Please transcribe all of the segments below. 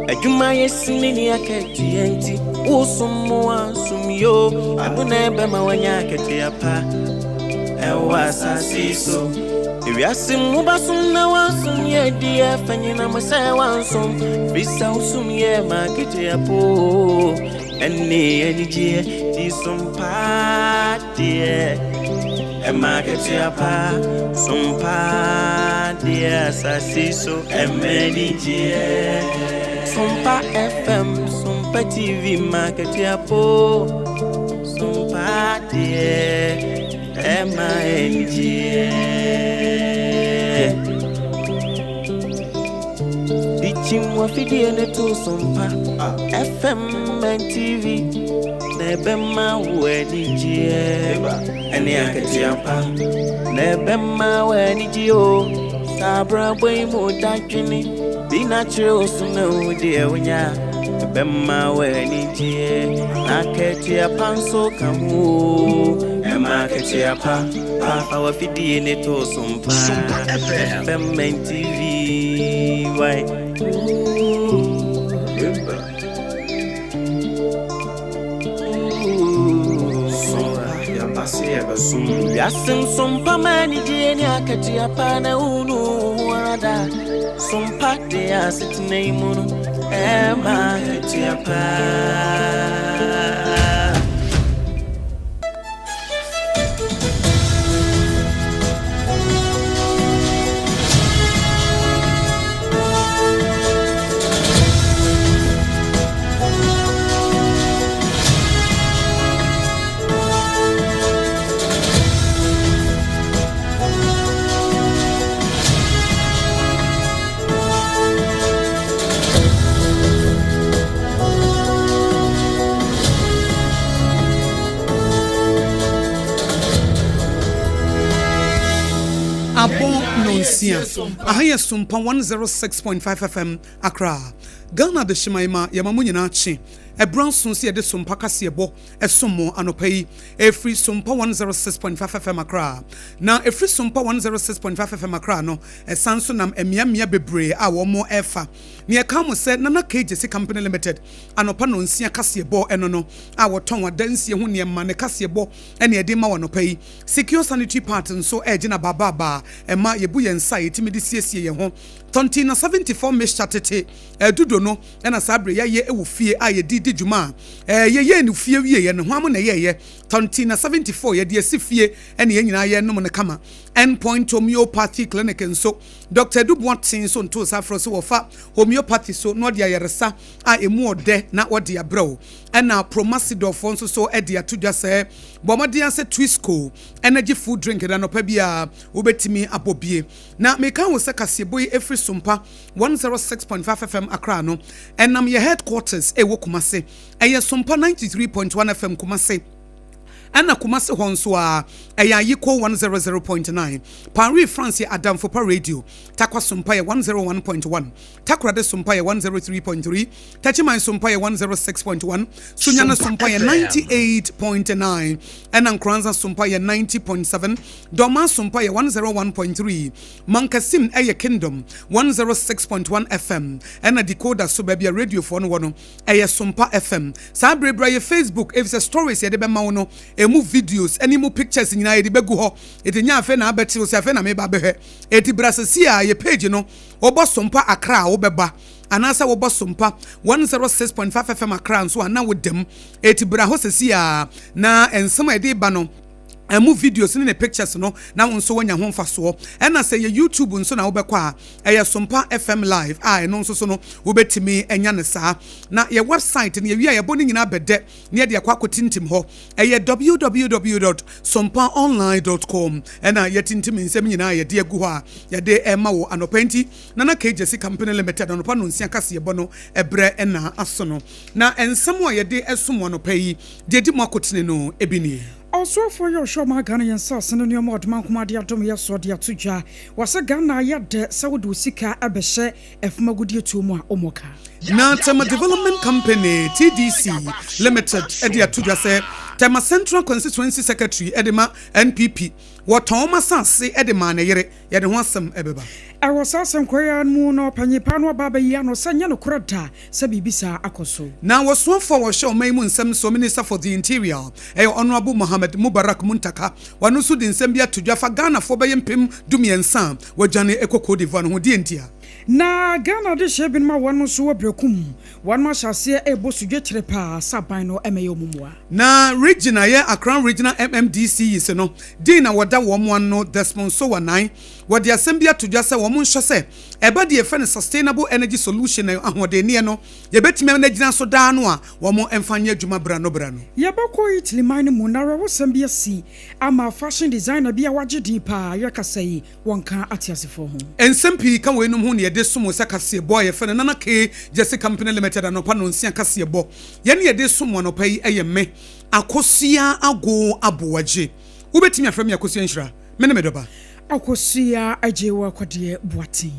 Adwuma yɛ sini ne akatua nti wosom mo ansom yo ɛno na ɛbɛma woanya akatua pa ɛwɔ asase yi so. Ewiase mu bɛsom na woansom yɛ di ɛfa nyina mo sɛ woansom firi sɛ wosom yɛ ma akatua po ɛne anigyeɛ ti som paa deɛ ɛma akatua pa som paa deɛ asase so ɛma anigyeɛ Sompa FM Sompa TV ma akatua po Sompa deɛ ɛma anigyeɛ Dikyim wafidie ne to Sompa FM and TV na ɛbɛma wo anigyeɛ ɛne akatua pa na ɛbɛma wo anigyeɛ o saa abrabɔ yi mu dadwene bi na kyerɛ wo so na wo deɛ wonya ɛbɛma wo anigyeɛ na akatua pa nso ka ho o ɛma akatua pa pa fa wafidie ne to Sompa Sompa FM. FM and TV why Wiase nsompa ma anigyeɛ ne akatua pa na wonu wo ho ara da sompa de asetena yi mu no ɛma akatua pa. Abɔ nonsia. Aha yɛ Sompa 106.5 FM Accra. Ghana Adehyeman ma yɛma mo nyinaa kye. Ɛberɛ aso sɛ yɛde Sompa kaseɛbɔ som mo anɔpa yi. Ɛfiri Sompa 106.5 FM Accra. Na ɛfiri Sompa 106.5 FM Accra no, ɛsan nso nam mmeammea bebree a wɔn ɛrefa. Nea ɛka mo sɛ Nana K. Gyasi Company Limited anɔpa nɔnsia kaseɛbɔ ɛno no a wɔtɔn adansie ho nneɛma ne kaseɛbɔ ɛne ɛde ma wo anɔpa yi. Secure Sanitary Pads nso ɛregye no abaabaabaa ɛma yɛbu yɛn nsa a yɛtumi de siesie yɛn ho. Tɔnti na 74 mixture tete ɛdudo no ɛna saa bere yɛayɛ wɔ fie a yɛde di dwuma a yɛyɛɛ no fie wieɛ no hwan mo na ɛyɛɛyɛ? Tɔnti na 74 yɛde asi fie ɛne yɛn nyinaa yɛnom no kama. End Point Homeopathy Clinic nso Dɔkta Adu Boateng nso ntoo nsa frɛ sɛ wɔfa homeopathy so na ɔde ayaresa a emu ɔdɛ na wɔde abrɛ wo. Ɛna Promasidorfoɔ nso so de ato dwa sɛ bɔ mmɔden ara sɛ Twisco energy food drink no anɔpa biara wobɛtumi abɔ bie. Na meka wo sɛ kaseɛbɔ yi ɛfiri Sompa 106.5 FM Accra no ɛnam yɛ headquarters ɛwɔ Kumase. Ɛyɛ Sompa 93.1 FM Kumase. Ɛna Kumasi hɔ nso ara, ɛyɛ Ayiko 100.9, Paris France yɛ Adamfo Pa Radio, Tarkwa Sompa yɛ 101.1, Takoradi Sompa yɛ 103.3, Techiman Sompa yɛ 106.1, Sunyani Sompa Sompa yɛ FM. 98.9, ɛna Nkoranza Sompa yɛ 90.7, Dormaa Sompa yɛ 101.3, Mankasim yɛ Kingdom 106.1 FM, ɛna Decoder so baabi a radiofoɔ no wɔ no, Ɛyɛ Sompa FM. Saa bere bra yɛ Facebook efisɛ stories yɛde bɛma wo no emu videos ɛne emu pictures nyinaa yɛde bɛgu hɔ. Eti nyɛ afei na abɛte wo sɛ afei na meba abɛhwɛ. Eti bra sɛsi a yɛ page no wobɔ Sompa Accra a wobɛba anaasɛ wobɔ Sompa 106.5 FM Accra nso a na woda mu. Eti bra hɔ sɛsi a na nsɛm a yɛde ba no ɛmu videos ne ne pictures no na wo nso woanya ho mfasoɔ. Ɛna sɛ ɛyɛ YouTube nso na wobɛkɔ a, ɛyɛ Sompa FM Live a ɛno nso so no wobɛtumi anya no saa. Na yɛ website no yɛwie a yɛbɔ ne nyinaa bɛdɛ na yɛde akɔ akɔtintim hɔ. Ɛyɛ www dot sompaonline dot com ɛna yɛtintim nsɛm nyinaa a yɛde agu hɔ a yɛde rema wo anɔpa yi. Nti Nana K. Gyasi Company Limited anɔpa nnɔnsia kaseɛbɔ no ɛberɛ na aso no. Na nsɛm a yɛde som wo anɔpa yi deɛ ɛdi mu akotene no bi nie. Ɔsoafoɔ yi a ɔhwɛ ɔman Ghana yɛn nsaase no nneɛma a ɔde mankom ade adom yɛ soɔ de ato dwa. Wɔsɛ Ghana ayɛ dɛ sɛ wode wo sika bɛhyɛ ɛfam agudeɛ tuo mu a wommɔ ka. Na Tema Development Company, TDC, Limited de ato dwa sɛ Tema Central Constituency Secretary de ma NPP, wɔtɔn wɔn asase de maa ne yere. Yɛde ho asɛm bɛba. Ɛwɔ saa asɛnkorɔ yi ara mu no, ɔpanyin pa no aba abɛyi ano sɛ ɛnyɛ nokorɛ da sɛ biribi saa akɔ so. Na wɔsoafoɔ a wɔhwɛ ɔman yi mu nsɛm soɔ, Minister for the Interior, ɛyɛ Honourable Mohammed Mubarak Muntaka, wɔno nso de nsɛm bi ato dwa fa Ghanafoɔ bɛyɛ 13,000 a wɔadwane kɔ Cote d'Ivoire no ho. Deɛ nti a? Na Ghana adehyeɛ binom a wɔnom nso wɔ berɛko mu, wɔnom ahyɛ aseɛ rebɔ sodwekyere paa sɛ aban no mmɛyɛ wɔn mmoa. Na region a ɛyɛ Accra Regional MMDC yi se no din na wɔda wɔn ano Desmond Sowah Nai. Wɔde asɛm bi ato dwa sɛ wɔn nhwɛ sɛ ɛba deɛ yɛfrɛ no Sustainable Energy Solution na ahoɔdenneɛ no yɛbɛtumi ama no agyina so daa no a wɔn mfa nyɛ adwuma berano berano. Yɛbɛkɔ Italy man no mu na awerɛhosɛm bi asi ama fashion designer bi a wagye din paa, yɛrekasa yi wɔnka ateasefoɔ ho. Nsɛm pii ka weinom ho na yɛde som wo sɛ kaseɛbɔ a yɛfrɛ no Nana K Gyasi Company Limited anɔpa nnɔnsia kaseɛbɔ. Yɛn ne yɛde som wo anɔpa yi yɛ me, Akosua Agoo Aboagye. Wobɛtumi afrɛ me Akosua Nhyira. Me ne me dɔba. Akosua Agyewa Kwadeɛ Boateng.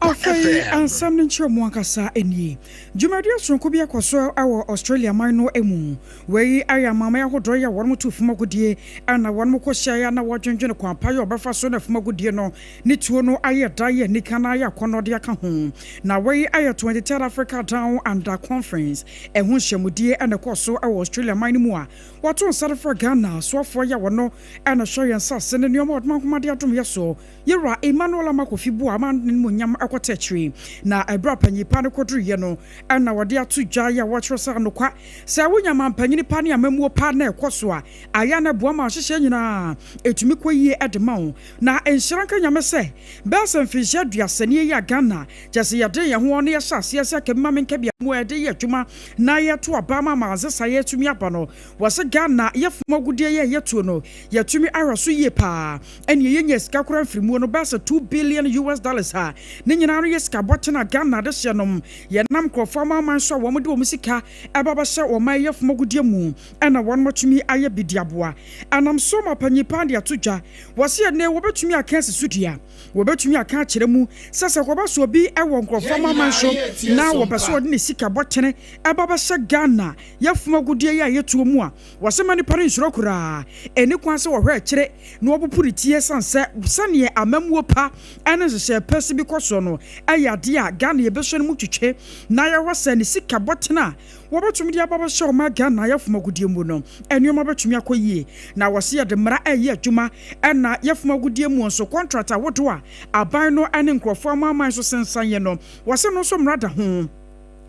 Afei nsɛm no nkyerɛmu ankasa nie. Dwumadie soronko bi akɔ so wɔ Australia man no mu. Wei ayɛ amanaman ahodoɔ yi a wɔn tu fam agodie na wɔn kɔ hyiaeɛ na wɔdwendwene kwan pa yi a wɔbɛfa so na fam agodie no ne tuo no ayɛ da ayɛ anika na ayɛ akɔnnɔ de aka ho. Na wei ayɛ 23rd Africa Down Under Conference ɛho nhyiamudie na ɛkɔɔ so wɔ Australia man no mu a wɔto nsa de frɛ Ghana soafoɔ yi a wɔno na ɛhwɛ yɛn nsase ne nneɛma a wɔde ahoma de adom yɛ soɔ Yɛwura Emmanuel Armah Kofi Buah ma n'animuonyam kɔtɔ akyire. Na ɛberɛ a panyin pa no kɔduruiɛ no na wɔde ato dwa yi a wɔkyerɛ sɛ anokwa sɛ wonya mampanyini pa ne amammuo pa na ɛkɔ so a, ayɛ a na ɛboa ma nhyehyɛɛ nyinaa ɛtumi kɔ yie de ma wo. Na nhyira nka Nyame sɛ bɛyɛ sɛ mfinhyia aduasa nie yi a Ghana kyerɛ sɛ yɛdee yɛn ho na yɛhyɛ aseɛ sɛ kɛbi ma menka bi a mu a yɛde yɛ adwuma na yɛto aba ma amansesaeɛ atumi aba no, wɔse Ghana yɛfam agudeɛ yi a yɛtuo no yɛatumi ahwɛ so yie paa. Ɛneɛ yɛnya sika koraa mfirimuo no bɛyɛ sɛ 2 billion US dollars a ne nyinaa no yɛ sika bɔten a Ghana adehyeɛ nom yɛnam nkorɔfoɔ amanman so a wɔn de wɔn sika ɛba bɛhyɛ wɔn man yafunu agudeɛ mu ɛna wɔn atumi ayɛ bi de aboa ɛnam so ma panyin paa de ato dwa wɔse ɛnɛ wɔbɛtumi aka asi so dua wɔbɛtumi aka akyerɛ mu sɛ sɛ kɔba so obi ɛwɔ nkorɔfoɔ amanman so na wɔpɛ sɛ wɔde ne sika bɔtene ɛba bɛhyɛ Ghana yafunu agudeɛ yi a yɛtuo mu a Wɔse mma nipa no nsuro koraa. Ɛnni kwan sɛ wɔhwɛ akyire na wɔpopo ne ti ɛsiane sɛ sɛdeɛ amammuo pa ne nhyehyɛɛ pa si bi kɔ soɔ no yɛ adeɛ a Ghana yɛbɛsua no mu twetwe na yɛahwɛ sɛ ne sika bɔtene a wɔbɛtumi de aba abɛhyɛ ɔman Ghana yɛfom agudeɛ mu no nneɛma bɛtumi akɔ yie. Na wɔse yɛde mmara reyɛ adwuma na yɛfom agudeɛ mu nso kɔntrat ahodoɔ a aban no ne nkurɔfoɔ amanaman so sensan yɛ no wɔse no nso mmara da ho.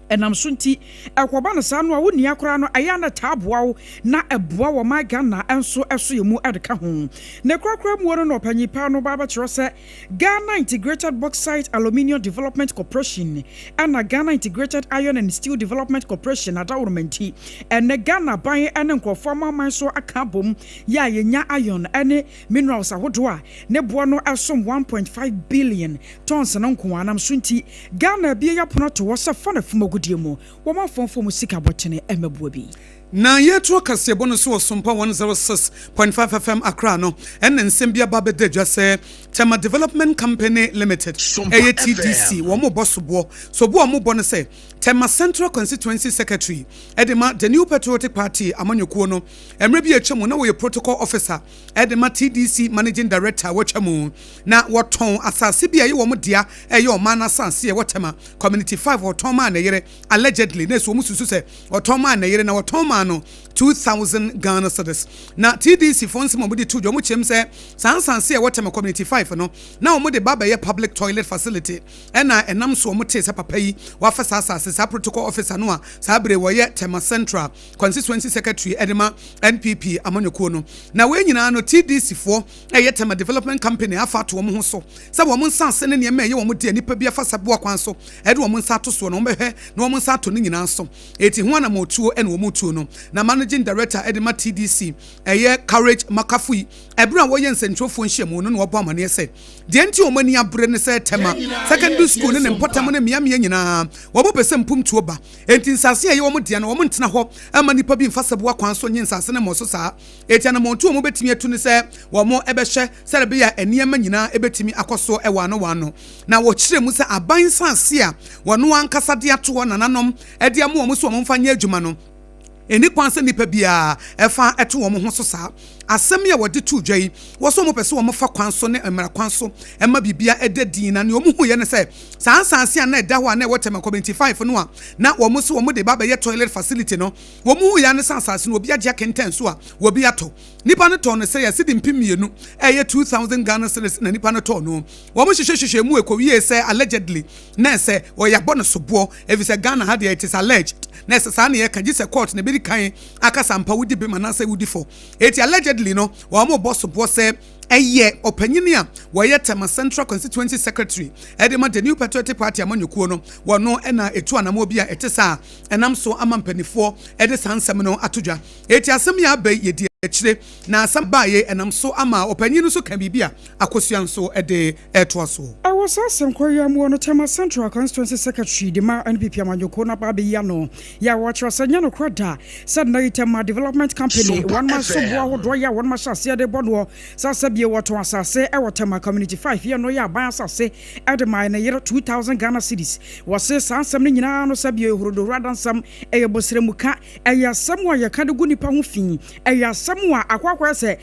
Ɛnam so nti, ɛkɔba no saa no a, wo nua koraa no, ɛyɛ a na ɛtaa boa wo na ɛboa wɔ ɔman Ghana nso so yɛ mu de ka ho. Ne korakora muo no na ɔpanyin paa no ba abɛkyerɛ sɛ Ghana Integrated Bauxite Aluminium Development Corporation ɛna Ghana Integrated Iron and Steel Development Corporation adaworoma nti, ɛnnɛ Ghana aban ne nkurɔfoɔ amanaman so aka abom yɛ a yɛnya iron ne minerals ahodoɔ a ne boɔ no som 1.5 billion tons no nko ara nam so nti, Ghana abue y'apono ato hɔ sɛ fa no fam agudeɛ mu, wɔn afɔmfɔ mu sika bɔkyene mmɛboa bi. Na yɛtoa kaseɛbɔ no so wɔ Sompa 106.5 FM Accra no, ɛna nsɛm bi aba abɛda dwa sɛ Tema Development Company Limited, ɛyɛ TDC, wɔn rebɔ soboɔ. Soboɔ a wɔrebɔ no sɛ Tema Central Constituency Secretary de ma The New Patriotic Party amanyɔkuo no, mmerɛ bi a atwa mu na wɔyɛ Protocol Officer de ma TDC Managing Director a watwa mu. Na wɔtɔn asase bi a ɛyɛ wɔn dea a ɛyɛ ɔman no asase a ɛwɔ Tema Community 5 wɔtɔn maa ne yere allegedly na ɛsɛ wɔn susu sɛ ɔtɔn maa ne yere na wɔtɔn maa no 2000 Ghana cedis. Na TDC foɔ nsɛm a wɔde to dwa wɔn kyerɛm sɛ saa nsase a ɛwɔ Tema Community 5 no na wɔn de ba bɛyɛ public toilet facility ɛna ɛnam so wɔn tee sɛ papa yi wafa saa asase saa protocol officer no a saa bere wɔyɛ Tema Central Constituency Secretary de ma NPP amanyɔkuo no. Na wei nyinaa no TDC foɔ ɛyɛ Tema Development Company afa ato wɔn ho so sɛ wɔn nsaase ne nneɛma a ɛyɛ wɔn dea nnipa bi afa saboa kwan so de wɔn nsa ato soɔ no wɔn bɛhwɛ na wɔn nsa ato ne nyinaa so. Eti ho anamɔtuo na wɔn retuo no. Na Managing Director de ma TDC, ɛyɛ Courage Makafui, ɛberɛ a wɔreyɛ nsɛntwerɛfoɔ nhyiamu no na wɔbɔ amaneɛ sɛ deɛ nti a wɔn ani abere ne sɛ Tema Secondary School ne ne mpɔtam ne mmeammea nyinaa wɔpɛ sɛ mpomtuo ba, enti nsase a ɛyɛ wɔn dea no wɔntena hɔ mma nnipa bi mfa saboa kwan so nnye nsase no mmɔ so saa. Enti anammɔntuo a wɔbɛtumi atu ne sɛ wɔbɛhwɛ sɛdeɛ ɛbɛyɛ a nneɛma nyinaa bɛtumi akɔ so wɔ ano wɔ ano. Na wɔkyerɛɛ mu sɛ aban nsase a wɔn ankasa de ato hɔ nananom de ama wɔn sɛ wɔmfa nyɛ adwuma no, ɛnni kwan sɛ nnipa biara fa to wɔn ho so saa. Asɛm yi a wɔde too dwa yi, wɔ sɛ wɔpɛ sɛ wɔfa kwan so ne mmara kwan so ma biribiara da din, na nea wɔhuiɛ ne sɛ saa nsase a na ɛda hɔ a na ɛwɔ Tema Community 5 no a na wɔn se wɔde ba abɛyɛ toilet facility no, wɔhuiɛ ara ne sɛ asase no obi agye akɛntɛn so a obi atɔ. Nnipa no tɔɔ no sɛ cedi 2000, ɛyɛ 2000 Ghana cedis na nnipa no tɔɔ no. Wɔn hwehwɛhwehwɛɛ mu ɛkɔwiee sɛ allegedly na ɛsɛ wɔabɔ no soboɔ efisɛ Ghana ha deɛ it is alleged na ɛsɛ saa na yɛka gye sɛ court na ɛbɛdi kan akasa ampa wodi bem anaasɛ wodi fɔ. Enti allegedly no wɔbɔ soboɔ sɛ ɛyɛ ɔpanyini a wɔyɛ Tema Central Constituency Secretary de ma The New Patriotic Party amanyɔkuo no wɔno na ɛtu anamoɔ bi a ɛte saa a ɛnam so ama mpanifoɔ de saa nsɛm no ato dwa. Enti asɛm yi a aba yi yɛdi akyire na asɛm baeɛ yi ɛnam so ama ɔpanyin no nso ka biribi a Akosua nso de retoa soɔ. Ɛwɔ saa asɛm korɔ yi ara mu no, Tema Central Constituency Secretary de ma NPP amanyɔkuo no aba abɛyi ano yɛ a wɔkyerɛ sɛ ɛnyɛ nokorɛ da sɛ nnɛ yi Tema Development Company wɔnom asoboɔ ahodoɔ yɛ a wɔnom ahyɛ aseɛ de bɔ noɔ sɛ sɛbie wɔtɔn asase wɔ Tema Community 5 yɛ no yɛ aban asase de mae ne yere 2000 Ghana cedis. Wɔse saa nsɛm no nyinaa no sɛbie ɛyɛ horodoworo adansɛm, ɛyɛ bɔsrɛmuka, Ɛyɛ asɛm a yɛka de gu nnipa ho fi. Ɛyɛ asɛm a akɔ akɔyɛ sɛ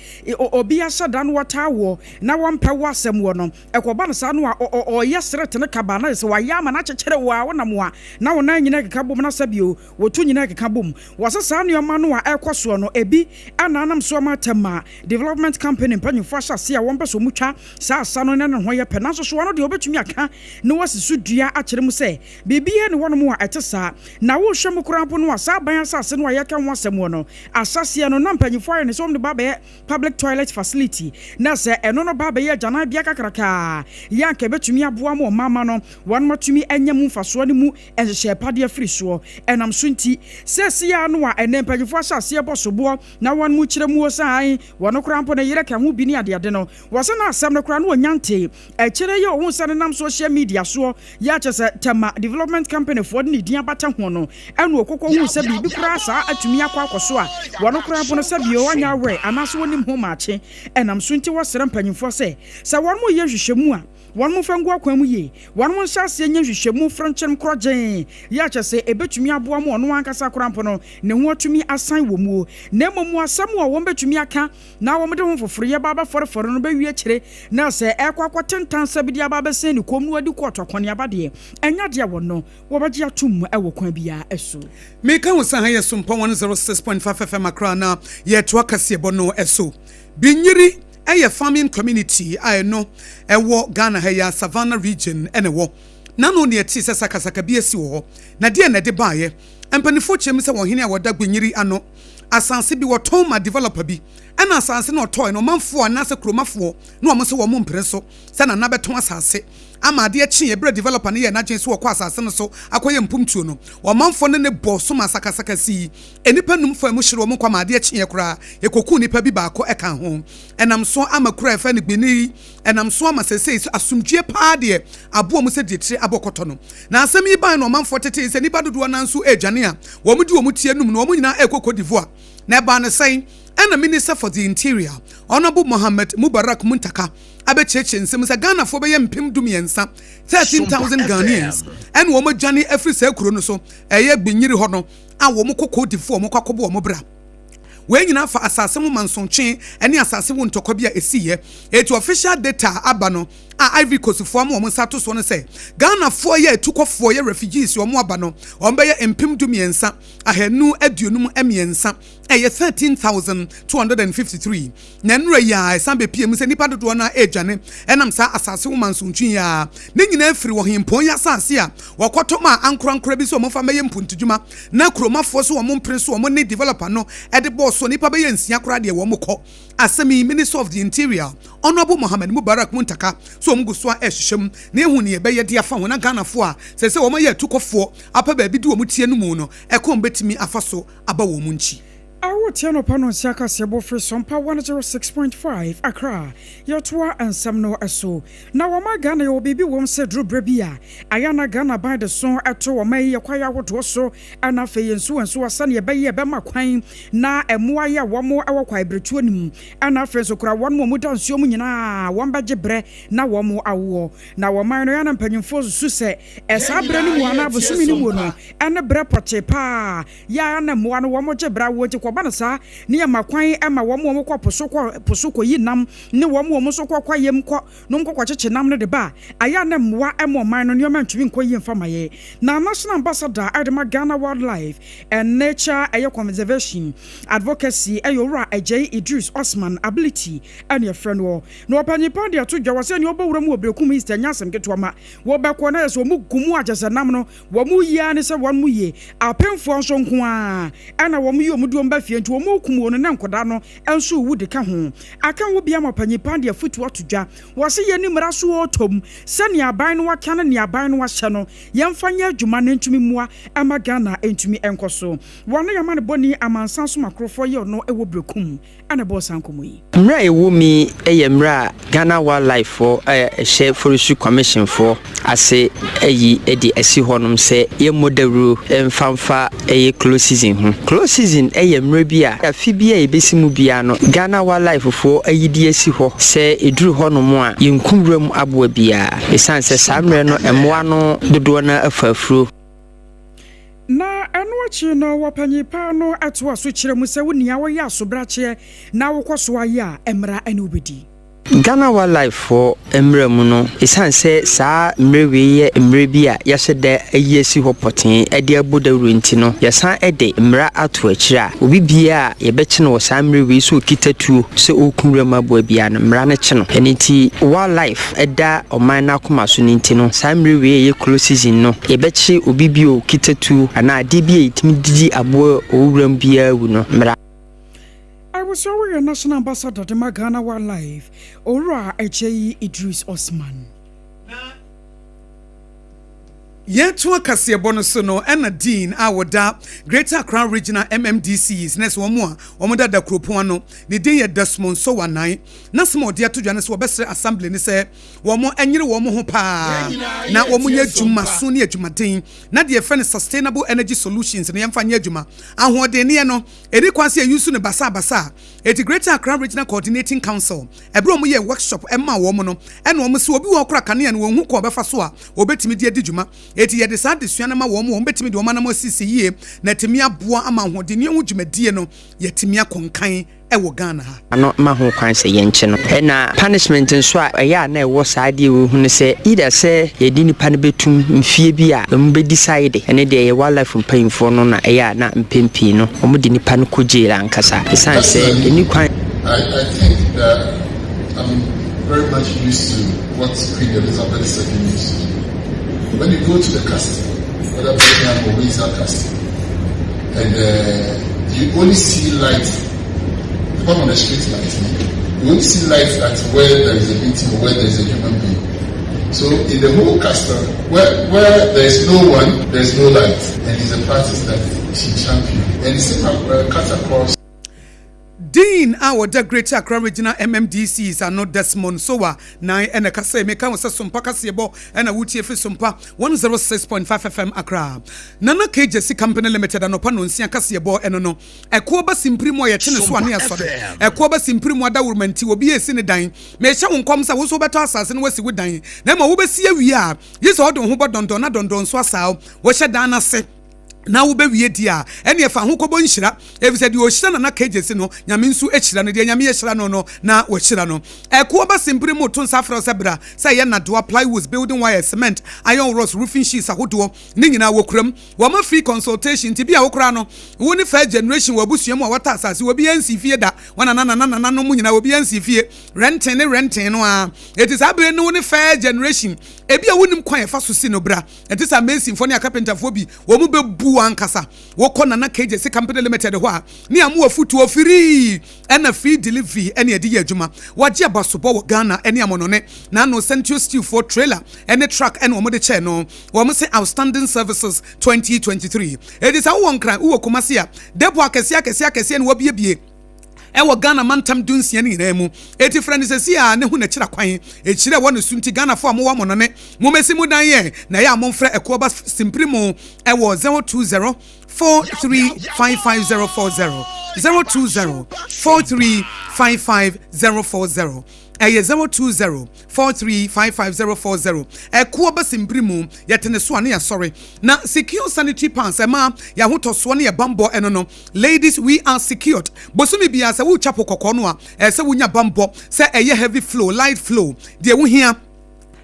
obi ahyɛ da na ɔtaa woɔ na wɔmpɛ wo asɛm wɔ no. Ɛkɔba no saa no a, ɔyɛ seretene kaba na ayɛ sɛ wayɛ ama no akyekyere wo a wonam a na wo nan nyinaa keka bom na sɛbio wo to nyinaa keka bom. Wɔse saa nneɛma no a ɛrekɔ soɔ no, ebi na anam so ama Tema Development Company mpanyimfoɔ ahyɛ aseɛ a wɔmpɛ sɛ wɔtwa saa asa no na ne ho yɛ pɛ. Nanso so ɔno deɛ ɔbɛtumi aka na wasi so dua akyerɛ mu sɛ Biribiara nni hɔnom a ɛte saa. Na wohwɛ mu koraa mpo no a, saa aban asase no a yɛreka ho asɛm wɔ no ahyɛaseɛ no, na mpanyimfoɔ ayɛ no sɛ wɔde ba abɛyɛ public toilet facility, na sɛ ɛno no ba abɛyɛ agyananbea kakraka a, yɛ a anka ɛbɛtumi aboa ma ɔmamma no wɔatumi anya mu mfasoɔ ne mu nhyehyɛɛ pa de afiri soɔ. Ɛnam so nti, seesei ara no a ɛnnɛ mpanyimfoɔ ahyɛ aseɛ bɔ soboɔ na wɔkyerɛ muo sɛ ae, wɔn koraa mpo no yerɛ ka ho bi ne adeade no, wɔse na asɛm no koraa no wɔnnya ntee. Akyire yi a ɔhuu sɛ nenam social media soɔ yɛ a kyerɛ sɛ Tema Development Company foɔ de ne din abata ho no, ɛna ɔkɔkɔ huu sɛ biribi koraa saa atumi akɔ akɔ so a wɔn koraa mpo no sɛ bio wɔanyɛ aware anaasɛ wɔnnim ho maakye. Ɛnam so nti wɔsrɛ mpanyinfoɔ sɛ sɛ wɔn reyɛ nhwehwɛmu a wɔn mfa ngu akwan mu yie, wɔn nhyɛ aseɛ nyɛ nhwehwɛmu frenkyemm korɔgyenn yɛ a kyerɛ sɛ ɛbɛtumi aboa ma ɔno ankasa koraa mpo no ne ho atumi asan wɔ muo na mmom asɛm a wɔn bɛtumi aka na wɔde ho foforoyɛ ba abɛfɔrefɔre no bɛwie akyire, na sɛ ɛrekɔ akɔtentan sɛ bi de aba abɛsɛn ne kɔn mu na wadi kɔɔto akɔneaba deɛ, ɛnyɛ adeɛ a wɔn wɔbɛgye atom wɔ kwan biara so. Meka wo sɛ ha yɛ Sompa 106.5 FM Accra na yɛtoa kaseɛbɔ no so. Binyiri yɛ farming community a ɛno ɛwɔ Ghana ha yi ara, Savannah region na ɛwɔ. N'ano na yɛtee sɛ sakasaka bi asi wɔ hɔ. Na deɛn na ɛde baeɛ? Mpanimfoɔ kyerɛ mu sɛ ɔhene a wɔda Gbenyiri ano asase bi wɔtɔn ma developer bi ɛna asase no ɔtɔe no ɔmanfoɔ anaasɛ kuromafoɔ na wɔn nso wɔn mpene so sɛ Nana bɛtɔn asase ama adeɛ kyeeɛ berɛ developer no yɛɛ n'adwene sɛ ɔkɔ asase no so akɔyɛ mpomtuo no ɔmanfoɔ no ne bɔɔ so ma sakasaka sii nnipa num faa mu hyere wɔn nkwa ma adeɛ kyeeɛ koraa yɛkɔkuu nnipa bi baako ɛka ho ɛnam so ama kuro a yɛfrɛ no Gbenyiri ɛnam so ama seesei asomdwie paa deɛ aboɔ mu sɛ deɛ tire abɔ kɔtɔ no. Na asɛm yi bae no ɔmanfoɔ tetee sɛ nnipa dodoɔ no ara nso redwane a wɔde wɔn ti anum no wɔn nyinaa rekɔ Cote d'Ivoire. Na ɛbaa no sɛn? Ɛna Minister for the Interior, Honourable Mohammed Mubarak Muntaka abɛkyerɛkyerɛ nsɛm mu sɛ Ghanafoɔ bɛyɛ 13,000, 13,000 Ghanaians, ɛna wɔn adwane afiri saa kuro no so, ɛyɛ Gbinyiri hɔ no, a wɔn kɔ Cote d'Ivoire wɔn kɔ akɔbɔ wɔn bra. Wei nyinaa fa asase ho mansotwe ne asase ho ntɔkwa bi a ɛsiiɛ. Enti official data a aba no a Ivory Coast foɔ ama wɔn nsa ato soɔ ne sɛ, Ghanafoɔ yɛ atukɔfoɔ, yɛ refugees, wɔn aba no, wɔn bɛyɛ 13,253, ɛyɛ 13,253. Na nnora yi ara ɛsan bɛpue mu sɛ nnipa dodoɔ no ara redwane ɛnam saa asase ho mansotwe yi ara. Ne nyinaa firi ɔhempɔn yi asase a wɔkɔtɔ maa ankorankora bi sɛ wɔmfa mmɛyɛ mpuntudwuma na kuromafoɔ so wɔn mpene so wɔn ne developer no de bɔɔ so nnipa bɛyɛ nsia koraa deɛ wɔn kɔ. Asɛm yi Minister of the Interior, Honourable Mohammed Mubarak Muntaka. sɛ wɔn gu so a ɛrehyehyɛ mu na ehu nea ɛbɛyɛ de afa ho na Ghanafoɔ a sɛ sɛ wɔn ayɛ atukɔfoɔ apɛ baabi de wɔn ti anom no ɛkɔm bɛtumi afa so aba wɔn nkyi. Awotia anɔpa no nsia kaseɛbɔ firi Sompa 106.5 Accra. Yɛtoa nsɛm no so. Na wɔma Ghana yɛwɔ biribi wɔm sɛ duru berɛ bi a ayɛ na Ghana ban de so ɛto wɔma yi yɛ kwaeɛ ahodoɔ so ɛna afei yɛn nsuwa nsuwa sɛneɛ ɛbɛyɛ ɛbɛma kwan na ɛmmoa yi a wɔn ɛwɔ kwae beretuo no mu ɛna afei nso kora wɔn mu da nsuo mu nyinaa wɔn bɛgye berɛ na wɔn awoɔ. Na wɔman no yɛn mpanyinfoɔ susu sɛ ɛsaa berɛ no mu anaa bosome no mu no ɛne berɛ pɔtee paa yɛa na mmoa no wɔn gye berɛ awoɔ, nti kɔba no saa ne yɛma kwan ɛma wɔn wɔn kɔ po so kɔyi nam ne wɔn wɔn nso kɔ kwayam kɔ na wɔn kɔ kɔkyekye nam no de ba a ayɛ na mmoa ɛma ɔman no nneɛma ntumi nkɔ yie mfa ma yɛ. Na National Ambassador ɛde ma Ghana Wildlife and Nature ɛyɛ Conservation Advocacy ɛyɛ Owura Agyei Idris Osman Ability ɛne ɛfrɛ no na ɔpanyin pa de ato dwa wɔ sɛ nea ɔbɔ wura mu wɔ Berekum East ɛnyɛ asɛm ketewa ma wɔbɛkɔ na yɛ sɛ wɔn gu mu akyɛ sɛ nam no wɔn mu yie ne sɛ wɔn mu yie apemfoɔ nso nko ara ɛna wɔn yi wɔn de wɔn ba fie, nti wɔn kum wɔn ne nkɔda no nso wu de ka ho aka ho bia ma ɔpanyin pa de afutu ato dwa. Wɔsi yɛ ne mmara so ɔtɔm sɛnea aban no aka no, nea aban no ahyɛ no, yɛmfa nyɛ adwuma no ntumi mmoa ama Ghana ntumi nkɔ so. Wɔn yɛ ama ne bɔne amansan so makorofoɔ yɛ ɔno ɛwɔ Berekum ɛna ɛbɔɔ saa nkɔmmɔ yi. Mmerɛ a ɛwɔ mi yɛ mmerɛ a Ghana Wildlife foɔ a ɛhyɛ Forestry Commission foɔ ase ayi de asi hɔnom sɛ yɛmmɔ dawuro mfamfa ɛyɛ close season ho. Close season yɛ mmerɛ bi a afe bi a yɛbɛsi mu biara no, Ghana Wildlife foɔ ayi de asi hɔ sɛ ɛduru hɔnom a, yɛnku wuram aboa biara, ɛsiane sɛ saa mmerɛ no mmoa no dodoɔ no afa afuro. Na ɛno akyi no, wɔpanyin paa no ɛtoa so kyerɛ mu sɛ wo nea wɔyɛ asobrakyeɛ na wokɔ so ayɛ a, mmara ɛne wobɛdi. Ghana Wildlife foɔ mmerɛ mu no, ɛsiane sɛ saa mmerɛ wei yɛ mmerɛ bi a yɛahyɛ da ayi asi hɔ pɔtee de abɔ dawuro nti no, yɛsan de mmara ato akyire a obi biara a yɛbɛkye no wɔ saa mmerɛ wei sɛ ɔkita tuo sɛ ɔreku wuram aboa biara no, mmara no kye no. Ɛno nti wildlife ɛda ɔman no akoma so no nti no, saa mmerɛ wei a ɛyɛ close season no, yɛbɛkye obi bi a ɔkita tuo anaa adeɛ bi a yɛtumi didi aboa a ɔwɔ wuram biara wu no, mmara Abusua, woyɛ National Ambassador de ma Ghana Wildlife, Owura Agyei Idris Osman. Yɛto akaseɛbɔ no so no, ɛna Dean a wɔda Greater Accra Regional MMDCs na sɛ wɔn a wɔn dada kuropɔn ano ne din yɛ Desmond Sowanan na sɛm a ɔde ato dwa no sɛ wɔbɛsrɛ assembly ne sɛ wɔn nyere wɔn ho paa na wɔn nyɛ adwumaso ne adwumaden na deɛ yɛfrɛ no sustainable energy solutions no, yɛmfa nyɛ adwuma. Ahoɔdenneɛ no ɛdi kwan sɛ yɛyi so no basabasa a ɛti Greater Accra Regional Coordinating Council, ɛberɛ a wɔn yɛ workshop ɛma wɔn no, ɛna wɔn sɛ obi wɔ kora kanea no wɔn hu kɔ ɔbɛfa so a wɔbɛtumi de adi dwuma. Eti yɛde saa adesua no ma wɔn, wɔn bɛtumi de wɔn anam asisi yie na ɛtumi aboa ama ahoɔdenneɛ ho dwumadie no yɛtumi akɔnkan ɛwɔ Ghana ha. Ano ma ho kwan sɛ yɛnkye no. Ɛna punishment nso a ɛyɛ a na ɛwɔ saa adeɛ wɔ hu no sɛ either sɛ yɛde nipa no bɛtum mfie bi a ɛmu bɛdecide, ɛne deɛ ɛyɛ wildlife mpanyinfoɔ no na ɛyɛ a na mpɛn pii no wɔn de nipa no kɔ jail ankasa, ɛsiane sɛ ɛni kwan. I think that I'm very much used to what Queen Elizabeth II used to do. When you go to the castle, whether Buckingham or Windsor Castle, and you only see light, apart from the street light, you only see light at where there is a meeting or where there is a human being. So in the whole castle, where there is no one, there is no light. And it's a practice that she championed. And the same cut across. Dean a wɔda Greater Accra Regional MMDCs ano, Desmond Sowa nan ɛna kasa. Meka wo sɛ Sompa kaseɛbɔ ɛna wotie fi Sompa 106.5 FM Accra. Nana Kegyesi Company Limited anɔpa no nsia kaseɛbɔ ɛno no ɛkoɔ ba simpiri mu a yɛte ne so ane asɔre ɛkoɔ ba simpiri mu adawuruma nti obi esi ne dan. Mehyɛ wo nkɔm sɛ wo nso wobɛtɔ asase no wasi wo dan, na ma wobɛsi awie a gye sɛ ɔde wo ho bɔ dɔndɔn na dɔndɔn nso asaa wɔhyɛ dan no ase na wobɛwie di a ɛne ɛfa ho kɔbɔ nhyira, ɛfisɛ deɛ ɔhyira Nana Kegyesi no, Nyame nso ahyira no. Deɛ Nyame ahyira no no na wahyira no. Ɛkoɔ ba simpiri mu to nsa afrɛ sɛ bra sɛ ɛyɛ nadoa, plywoods, building wires, cement, iron rods, roofing sheets ahodoɔ ne nyinaa wɔ kuram. Wɔma free consultation nti bi a wokora no wo ne first generation wɔ abusua mu a wɔta asase, obi ansi fie da, wɔn nanananananom nyinaa obi ansi fie, renting ne renting no a ɛti saa bere no wo ne first generation, ebi a wonim kwan ɛfa so si no, bra. Ɛte sɛ masonfoɔ ne akapentafoɔ bi wɔn mu bɛbu. Wo ankasa wokɔ Nana KJC Company Limited hɔ a, ne amu afutuo free ɛna free delivery ɛne ɛde yɛ adwuma. Wagye abasobɔ wɔ Ghana ɛne amɔnɔne n'ano Sentio Steel foɔ trailer ɛne truck ɛna wɔn de kyɛɛ no. Wɔn sɛ outstanding services 2023. Edi sɛ wowɔ Nkran, wowɔ Kumasi a, depot akɛseɛ akɛseɛ akɛseɛ na wɔabiebie ɛwɔ Ghana mantam 16 no nyinaa mu. Eti frɛ no sɛsi a ne ho n'akyira kwan ekyirɛ ɛwɔ ne so. Nti Ghanafoɔ a mowɔ amɔnɔne, mommɛsi mu dan yɛ na ɛyɛ a, momfrɛ Ɛkoɔba Simpiri mu ɛwɔ 020 4355040, 020 4355040. Ɛyɛ 020 4355040. Ɛkoɔ bɛsi mu yɛte ne so a ne yɛsɔre na Secure Sanitary Pads ɛma yɛahotɔsoɔ ne yɛ bambɔ. Ɛno no, ladies, we are secured. Bosome biara sɛ wotwa po kɔkɔɔ no a, ɛsɛ wonya bambɔ sɛ ɛyɛ heavy flow, light flow, deɛ wohia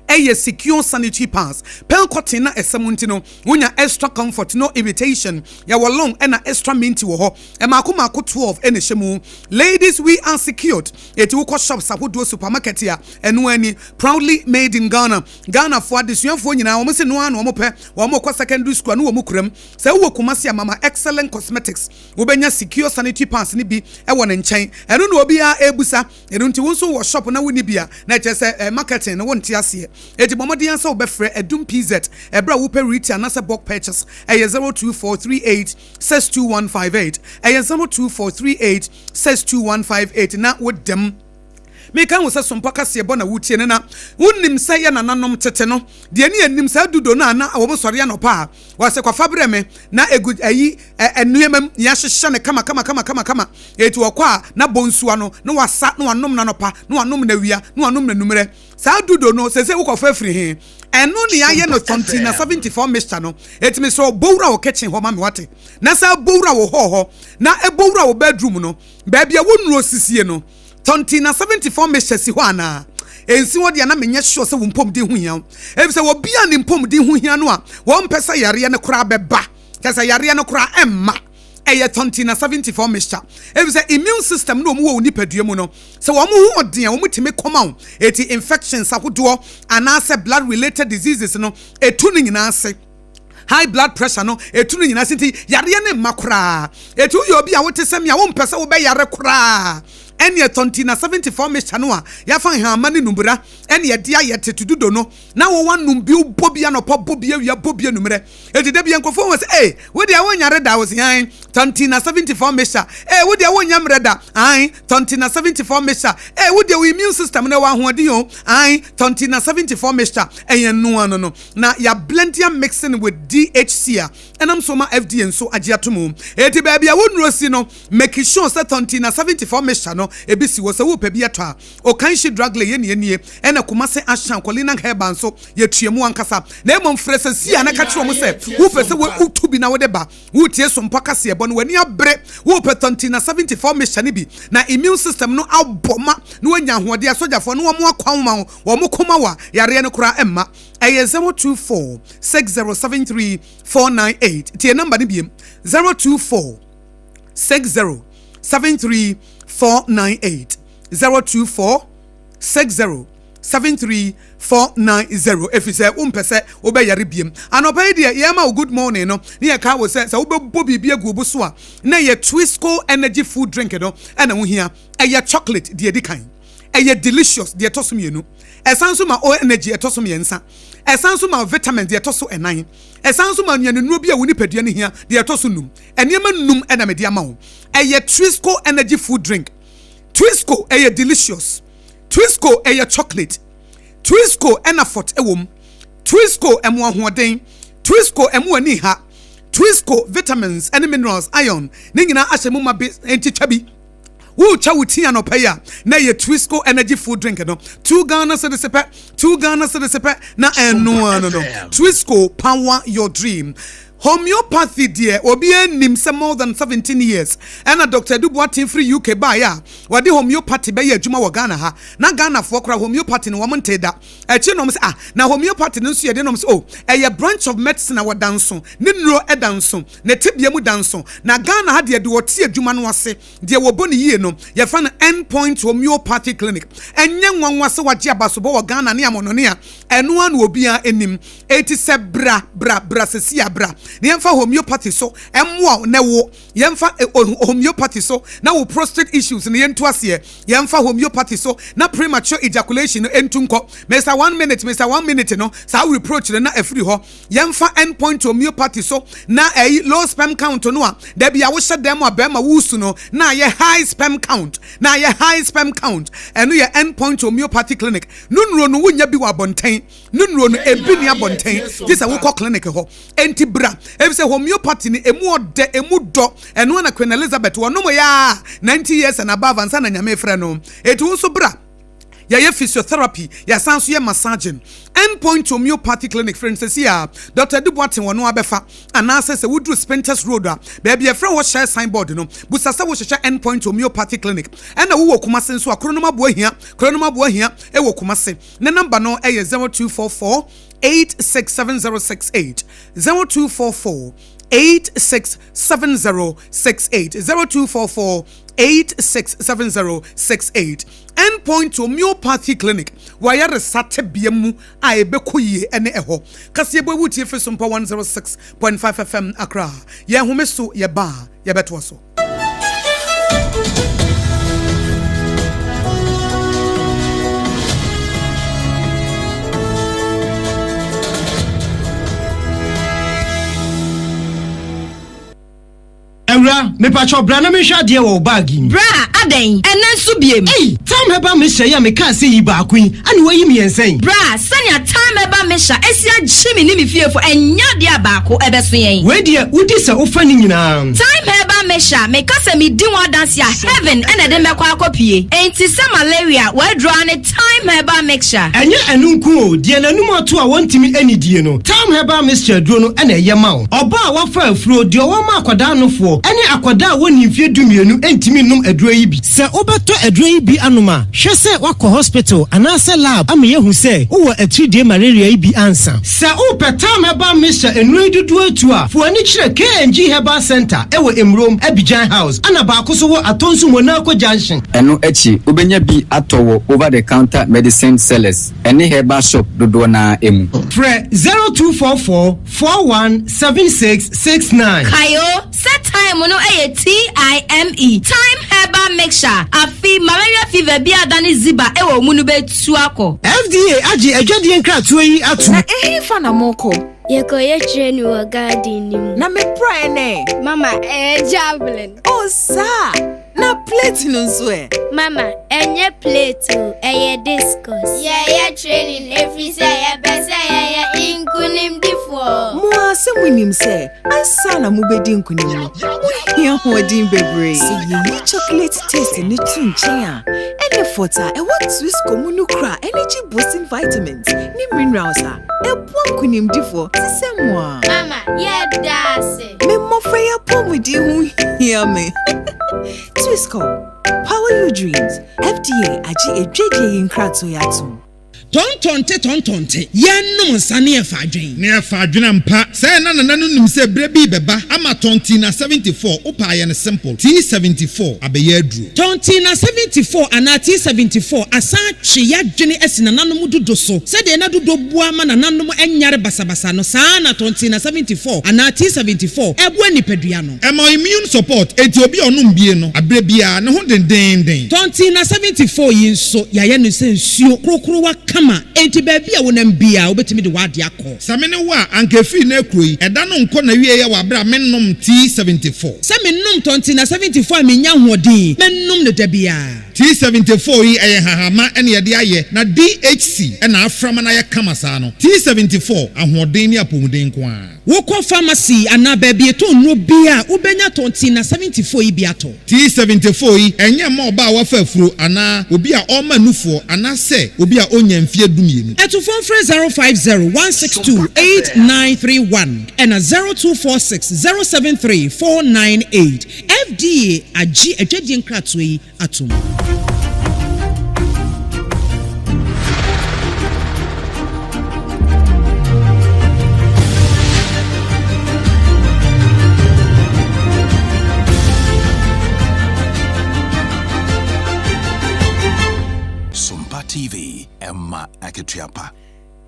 ɛyɛ Secure Sanitary Pads. Pearl cotton na ɛsɛm nti no, wonya extra comfort, no irritation. Yɛwɔ long ɛna extra minty wɔ hɔ. Ɛmaako maako 12 ɛna ɛhyɛ mu. Ladies, we are secured. Eti wokɔ shops ahodoɔ, supermarket a, ɛno ani proudly made in Ghana. Ghanafoɔ adesuafoɔ nyinaa, wɔn si noa na wɔn pɛ wɔn kɔ secondary school a ne wɔn kuram. Sɛ wowɔ Kumasi a, Mama Excellent Cosmetics, wobɛnya Secure Sanitary Pads ne bi ɛwɔ ne nkyɛn. Ɛno na obiara ebusa. Ɛno nti wo nso wɔ shop na wonni bi a, na ɛkyerɛ sɛ marketing no wonte aseɛ. Eti bɔ mmɔden sɛ wobɛfrɛ Adum PZ ɛberɛ a wopɛ retail anaasɛ bulk purchase. Ɛyɛ 02438 62158. Ɛyɛ 02438 62158. Na wodam meka wo sɛ Sompa kaseɛ bɔ na wotie no, na wonim sɛ yɛ nananom tete no deɛ ne yɛnim saa dudo no a, na wɔn sɔre anɔpa a, wɔsɛ kɔfa brɛ me na egu ayi nneɛma mu yɛahyehyɛ no kama kama kama kama kama. Eti wɔkɔ a, na bɔ nsuo no na wasa na wanom n'anɔpa na wanom n'awia na wanom n'anummerɛ. Saa dudo no sɛ wokɔfa afiri he, ɛno ne yɛayɛ no Tɔnti na 74 mixture no. Etimi sɛ ɔbɔwura wɔ kitchen hɔ ma me wate, na sɛ ɛbɔwura wɔ hall hɔ na ɛbɔwura wɔ bedroom no, baabi a wɔnnuro sisie no, Tɔnti na 74 mixture si hɔ anaa ɛnsi hɔ deɛ, na menyɛ sure sɛ wo mpɔmuden ho hia wo, ɛfiri sɛ obi a ne mpɔmuden ho hia no a, wɔmpɛ sɛ yareɛ no koraa bɛba, kyɛ sɛ yareɛ no koraa ɛmma. Ɛyɛ Tɔnti na 74 mixture, ɛfiri sɛ immune system no wɔn wɔ wo nipadua mu no, sɛ wɔn ho ɔden a, wɔn tumi kɔma wo. Eti infections ahodoɔ anaasɛ blood related diseases no, etu ne nyinaa ase. High blood pressure no, etu no nyinaa se. Nti yareɛ ne mma koraa. Etu woyɛ obi a wote sɛ me a, wompɛ sɛ wobɛyare koraa, ɛne Tɔnti na 74 mixture no a yɛafa nhama ne numbura ɛne yɛde ayɛ tete dudo no, na wɔwɔ anum bi, bɔ bi anɔpa, bɔ bi awia, bɔ bi anummerɛ. Eti da bi nkurɔfoɔ wɔ sɛ, ee, wo deɛ wonyare da. Wɔ sɛ yan Tɔnti na 74 mixture. Ee, wo deɛ wonya mmerɛ da. An Tɔnti na 74 mixture. Ee, wo deɛ wo immune system no ɛwɔ ahoɔden o. An Tɔnti na 74 mixture ɛyɛ noa no na yɛ blend ya mixing with DHC a ɛnam so ma FDA nso agye ato mu. Eti baabi a wonnuro si no, make sure sɛ Tɔnti na 74 mixture no ebi si wɔ. Sɛ wopɛ bi ɛtɔ a, Okanhyi Drug Lane yɛ nie nie, ɛna Kumase Ahyɛn Kɔlina Herbal nso yɛtua mu ankasa. Na mmom frɛ sɛ si a na ka kyerɛ wɔn sɛ wopɛ sɛ wotu bi na wode ba. Wotie Sompa kaseɛ bɔ no, w'ani abere, wopɛ Tɔnti na 74 mixture no bi na immune system no abɔ ma na woanya ahoɔden, asogyafoɔ no wɔn akwan ma wɔn kɔma wɔ a, yareɛ no koraa ɛmma. Ɛyɛ 024 6073 498. Tie number no biem: 024 6073 498, 024 60 73 490. Ɛfiri sɛ wompɛ sɛ wobɛyare biem. Anɔpa yi deɛ, yɛma wo good morning no ne yɛka wo sɛ wobɛbɔ biribi agu wo bo so a, na yɛ Twisco Energy Food Drink no ɛna wohia. Ɛyɛ chocolate deɛ ɛdi kan, ɛyɛ delicious deɛ ɛtɔ so mmienu, ɛsan so ma o energy ɛtɔ so mmiɛnsa, ɛsan so ma vitamins deɛ ɛtɔ so ɛnan, ɛsan so ma nnuane bi a wo nipadua no hia deɛ ɛtɔ so num. Nneɛma num ɛna mede ama wo. Ɛyɛ Twisco Energy Food Drink. Twisco ɛyɛ delicious, Twisco ɛyɛ chocolate, Twisco ɛna fort ɛwɔ mu, Twisco ɛmo ahoɔden, Twisco ɛmo ani ha, Twisco vitamins ɛne minerals, iron ne nyinaa ahyɛ mu ma bi. Nti twa bi, wotwa wo ti anɔpa yi a, na ɛyɛ Twisco Energy Food Drink no. 2 Ghana cedis pɛ, 2 Ghana cedis pɛ na ɛnoa no. Twisco, power your dream. Homeopathy deɛ, obiara nim sɛ more than 17 years ɛna Dr Adu Boateng firi UK baeɛ a wɔde homeopathy bɛyɛ adwuma wɔ Ghana ha. Na Ghanafoɔ koraa, homeopathy no wɔn nte da. Akyi nom sɛ, ah, na homeopathy no nso yɛde nom sɛ, oh, ɛyɛ branch of medicine a wɔda nso, ne nnuro ɛda nso, ne tebea mu da nso. Na Ghana ha deɛ, de wɔte adwuma no ase deɛ, wɔbɔ ne yie no, yɛfa no End Point Homeopathy Clinic. Ɛnyɛ nwanwa sɛ wagye abasobɔ wɔ Ghana ne amɔnɔne a ɛno ano obiara anim. Eti sɛ bra bra bra sɛsi a, bra. Na yɛmfa homeopathy so mmoa wo na wo. Yɛmfa homeopathy so na wo prostate issues no yɛntu aseɛ. Yɛmfa homeopathy so na premature ejaculation no ntu nkɔ. Mister One Minute, Mister One Minute no, saa reproach no na afiri hɔ. Yɛmfa End Point Homeopathy so na ɛyi low sperm count no a da bi a wohyɛ dan mu a bɛrima wusu no na ayɛ high sperm count, na ayɛ high sperm count. Ɛno yɛ End Point Homeopathy Clinic. No nnuro no wonya bi wɔ abɔnten. No nnuro no ebi ni abɔnten gye sɛ wokɔ clinic hɔ. Enti bra, efisɛ homeopathy no emu ɔdɛ, emu dɔ. Ɛno na Queen Elizabeth wɔnom yɛ a 90 years and above ansa na Nyame frɛ no. Enti wo nso bra. Yɛyɛ physiotherapy, yɛsan so yɛ massaging. Endpoint Homeopathy Clinic, frɛ no sɛsi a Dr. Adu Boateng wɔno abɛfa, anaasɛ sɛ woduru Spintex Road a, baabi a yɛfrɛ hɔ Shell signboard no, busa sɛ wohwehwɛ Endpoint Homeopathy Clinic. Ɛna wowɔ Kumase nso a, Kronom Aboahia, Kronom Aboahia wɔ Kumase. Ne number no yɛ 0244 867068, 0244 867068, 0244 867068. Endpoint Homeopathy Clinic, w'ayaresa tebea mu a ɛbɛkɔ yie ne ɛhɔ. Kaseɛbɔ ewu tie firi Sompa 106.5 FM Accra. Yɛn home so yɛba a, yɛbɛtoa so. Awura, mepakyɛw bra na menhwɛ adeɛ wɔ wo bag yi mu. Bra, adɛn? Ɛnnɛ nso biem? Ei! Thyme Herbal Mixture yi a mekaa sɛ yi baako yi, ɛna woayi mmiɛnsa yi? Bra, sɛnea Thyme Herbal Mixture asi agye me ne me fiefo, ɛnyɛ adeɛ a baako ɛbɛso yɛn. Wei deɛ, wodi sɛ wofa ne nyinaa. Thyme Herbal Mixture, meka sɛ medi ho adanse a, heaven na ɛde me bɛkɔ akɔpue. Enti sɛ malaria, w'aduro ara ne Thyme Herbal Mixture. Ɛnyɛ ɛno nko o, deɛ n'anum ato a wɔntumi nnidie no, Thyme Herbal Mixture aduro no na ɛyɛ ma wo. Ɔbaa a wafa afuro, deɛ ɔwɔ ma akwadaa nofoɔ, ne akwadaa a wɔnnii mfeɛ dumienu ntumi nnom aduro yi bi. Sɛ wobɛtɔ aduro yi bi anom a, hwɛ sɛ woakɔ hospital anaasɛ lab ama yɛahu sɛ wowɔ atiridie malaria yi bi ansa. Sɛ wopɛ Thyme Herbal Mixture nnuro yi dodoɔ atu a, fa w'ani kyerɛ KNG Herbal Centre wɔ Mmrom, Abidjan House, ɛna baako nso wɔ Atonsu Monaco Junction. Ɛno akyi, wobɛnya bi atɔ wɔ over-the-counter medicine sellers ne herbal shop dodoɔ no ara mu. Frɛ 0244 41 76 69. Kae o, sɛ thyme no yɛ TIME, Thyme Herbal Mixture, afe malaria fever bi a adane ziba wɔ wo mu no bɛtu akɔ. FDA agye adwadie nkratoɔ yi atom. Na ɛhefa na morekɔ? Yɛkɔyɛ training wɔ garden no mu. Na me praeɛ no ɛ? Mama, ɛyɛ javelin. Oh, saa! Na plate no nso ɛ? Mama, ɛnyɛ plate o, ɛyɛ discus. Yɛyɛ training ɛfiri sɛ yɛpɛ sɛ yɛyɛ nkonimdifoɔ. Mo ara sɛ monim sɛ ansa na mobɛdi nkonim no, mohia ahoɔden bebree. Sɛ yɛyi chocolate taste no to nkyɛn a, ɛnne fɔt a ɛwɔ Twisco mu no kura energy boosting vitamins ne minerals a ɛboa nkonimdifoɔ te sɛ mo ara. Mama, yɛda ase. Me mmɔfra yi apɔmuden ho hia me. Twisco, power your dreams. FDA agye adwadie yi nkratoɔ yi atom. Tɔntɔnte tɔntɔnte, yɛnnom nsa ne yɛfa adwen. Ne yɛfa adwen ampa. Sɛɛ na Nana no nim sɛ berɛ bi rebɛba ama Tɔntina 74, wopɛ a yɛ no simple, T74 abɛyɛ aduro. Tɔntina 74 anaa T74 asan atwe y'adwene asi nananom dudo so. Sɛdeɛ na dudo boa ma nananom nyare basabasa no, saa ara na Tɔntina 74 anaa T74 boa nipadua no. Ɛma immune support, enti obi a ɔnom bie no, aberɛ biara, ne ho dendeenden. Tɔntina 74 yi nso, yɛayɛ no sɛ nsuo korokorowa kama, enti baabi a wonam biara, wobɛtumi de w'adeɛ akɔ. Sɛ me ne wo a, anka ɛfiri nnɛ rekuro yi, ɛda no nkɔ n'awieɛ wɔ aberɛ a mennom T74. Sɛ menom Tɔntina 74 a mennya ahoɔden, mɛnom no da biara. T74 yi ɛyɛ nhahamma na yɛde ayɛ na DHC na afra ma no ayɛ kama saa no. T74, ahoɔden ne apɔmuden nko ara. Wokɔ pharmacy anaa baabi yɛtɔn nnuro biara a, wobɛnya Tɔntina 74 yi bi atɔ. T74 yi ɛnyɛ mma ɔbaa a wafa afuro anaa obi a ɔrema nufoɔ anaasɛ obi a ɔnnya mfeɛ dumienu. Atufoɔ mfrɛ 050 162 8931 ɛna 0246 073 498. FDA agye adwadie nkratoɔ yi atom. Sompa TV, ɛma akatua pa.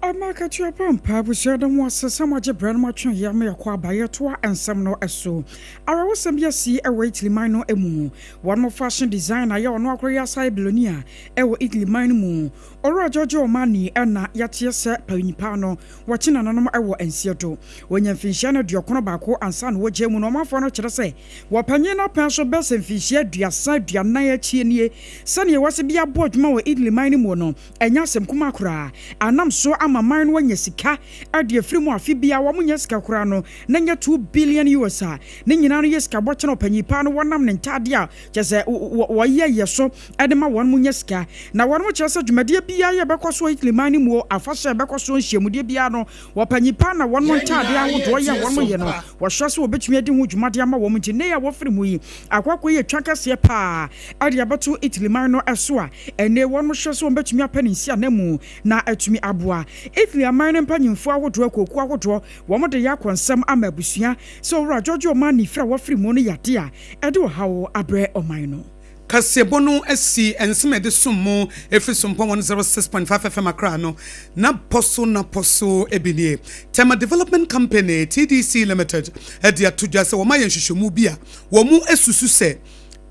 Ama akatua pampa abusua da mo ase sɛ moagye berɛ no moatwe yɛ ama yɛkɔ aba yɛtoa nsɛm no so. Awerɛhosɛm bi asi wɔ Italy man no mu. Wɔn fashion designer yɛ ɔno akɔyɛ asae billionaire wɔ Italy man no mu. Owura Giorgio Armani na yɛateɛ sɛ panyin pa no wɔkye nananom wɔ nseɛ do. Wɔnya mfinhyia no 91 ansa na wɔgyaa mu no ɔmanfoɔ no kyerɛ sɛ wɔ panyin no apɛn so bɛsɛ mfinhyia 30, 40 akyi nie. Sɛdeɛ wɔse bi abɔ adwuma wɔ Italy man no mu no ɛnyɛ asɛm kumaa koraa. Anam so ama man no anya sika de afiri mu afe biara wɔn nya sika koraa no na nyɛ 2 billion US a ne nyinaa no yɛ sika bɔkyɛn ɔpanyin paa no wɔnam ne ntaade a kyerɛ sɛ wɔyɛ yɛ so de ma wɔn nya sika. Na wɔn kyerɛ sɛ dwumadie biara yɛ bɛkɔ so Italy man no mu afahyɛ bɛkɔ so nhyiamudeɛ biara no wɔpanyin paa na wɔn ntaade ahodoɔ yɛ wɔn yɛ no wɔhwɛ sɛ wɔbɛtumi adi ho dwumadeɛ ama wɔn. Nti ne yɛ a wɔfiri mu yi akɔakɔ yɛ twa kɛseɛ paa ɛde abɛto Italy man no so a ɛnɛ wɔn hwɛ sɛ wɔn bɛtumi apɛ ne nsi anamu na atumi aboa Italy aman no mpanyinfoɔ ahodoɔ akuokuo ahodoɔ. Wɔn de yɛ akɔ nsɛm ama abusua sɛ owura Giorgio Armani firi a wɔfiri mu no yade a ɛde ɔhaw abrɛ ɔman no. Kaseɛbɔ no asi nsɛm a ɛde som mu ɛfiri Sompa 106.5 FM Accra no na pɔ so na pɔ so ebi nie. Tema Development Company TDC Limited ɛde ato dwa sɛ wɔn ayɛ nhwehwɛmu bi a wɔn asusu sɛ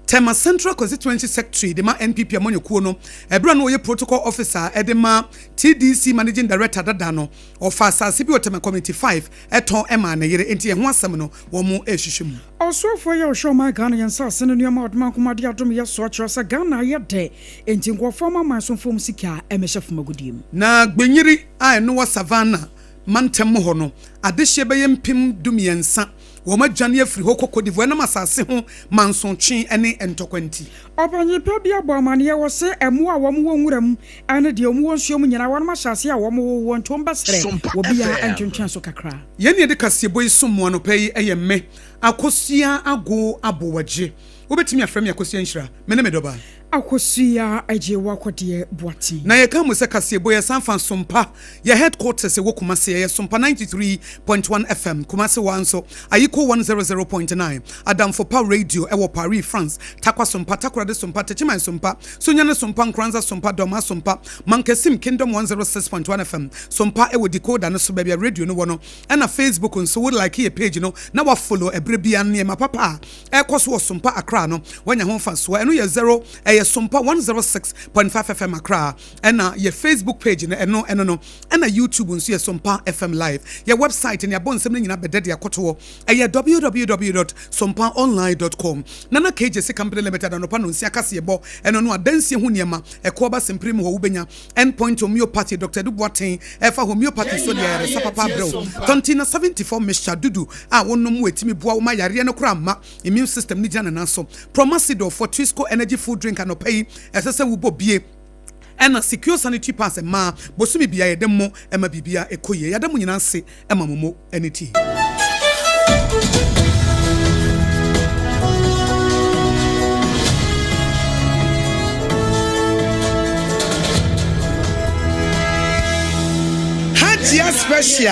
Tema Central Constituency Secretary de ma NPP amanyɔkuo no, ɛberɛ no ɔyɛ protocol officer ɛde ma TDC managing director dada no, ɔfa asase bi wɔ Tema Community 5 ɛtɔn ɛma ne yere, nti ɛho asɛm no wɔn ɛrehwehwɛ mu. Ɔsoafoɔ yɛ ɔhwɛ ɔman Ghana yɛn nsase no nneɛma ɔdoma nkomade adom yɛ soɔ kyerɛ sɛ Ghana yɛ dɛ, enti nkurɔfoɔ ma man so mfom sika ɛmɛhyɛ fam agodie mu. Na Gbenyiri a ɛno wɔ Savannah mantam mu hɔ no, adehyeɛ bɛyɛ 13,000 wɔn adwane afiri hɔ kɔ Cote d'Ivoire ɛnam asase ho mansotwe ne ntɔkwa nti. Ɔpanyin pa bi abɔ amanneɛ wɔ sɛ ɛmmoa a wɔn wɔ nwura mu ne deɛ wɔn wɔ nsuo mu nyinaa wɔn ahyɛ ase a wɔn wowɔ nti wɔn bɛsrɛ wɔ biara ntwentwɛn so kakra. Yɛn ne yɛde kaseɛbɔ yi som mo anɔpa yi yɛ me Akosua Ago Abowagye. Wobɛtumi afrɛ me Akosua Nhyira. Me ne me dɔba. Akosua Agye Wakɔdeɛ Boateng. Na yɛka mu sɛ kaseɛbɔ yɛ san fa Sompa. Yɛ headquarters ɛwɔ Kumasi, ɛyɛ Sompa 93.1 FM, Kumasi hɔ ara nso, Ayiko 100.9, Adamfo Pa Radio ɛwɔ Paris, France, Tarkwa Sompa, Takoradi Sompa, Techiman Sompa, Sunyani Sompa, Nkoranza Sompa, Dormaa Sompa, Mankasim Kingdom 106.1 FM, Sompa ɛwɔ decoder no so baabi a radio no wɔ no, ɛna Facebook nso, wo like yɛ page no na wa follow ɛberɛ biara nneɛma papa a ɛkɔ so wɔ Sompa Accra no wanya ho mfasoɔ. Ɛno yɛ zero, ɛyɛ Sompa 106.5 FM Accra, ɛna yɛ Facebook page no ɛno ɛno no, ɛna YouTube nso yɛ Sompa FM Live. Yɛ website ne abɔ nsɛm no nyinaa bɛdɛ de akɔtoɔ, ɛyɛ www.sompaonline.com. Nana KJC Company Limited, anɔpa no nsia kaseɛbɔ ɛno no adansie ho nneɛma ɛkɔ aba sempere mu hɔ wobɛnya Endpoint Homeopathy, Dr. Edu Boateng ɛfa homeopathy so deɛ ayaresa papa abrɛw. Tɔntina 74 mixture dudu a wonom wɔ ɛtumi boa wo ma yareɛ no koraa mma immune system no gyina ne nan so. Promasidor for Twisco energy food drink anɔpa yi ɛsɛ sɛ wobɔ bie, ɛna Secure Sanitary Pass mmaa bosome bia yɛde mo ɛma biribia ɛkɔ yie. Yɛada mo nyinaa ase ɛma mo mo ani tie. Hajia Special.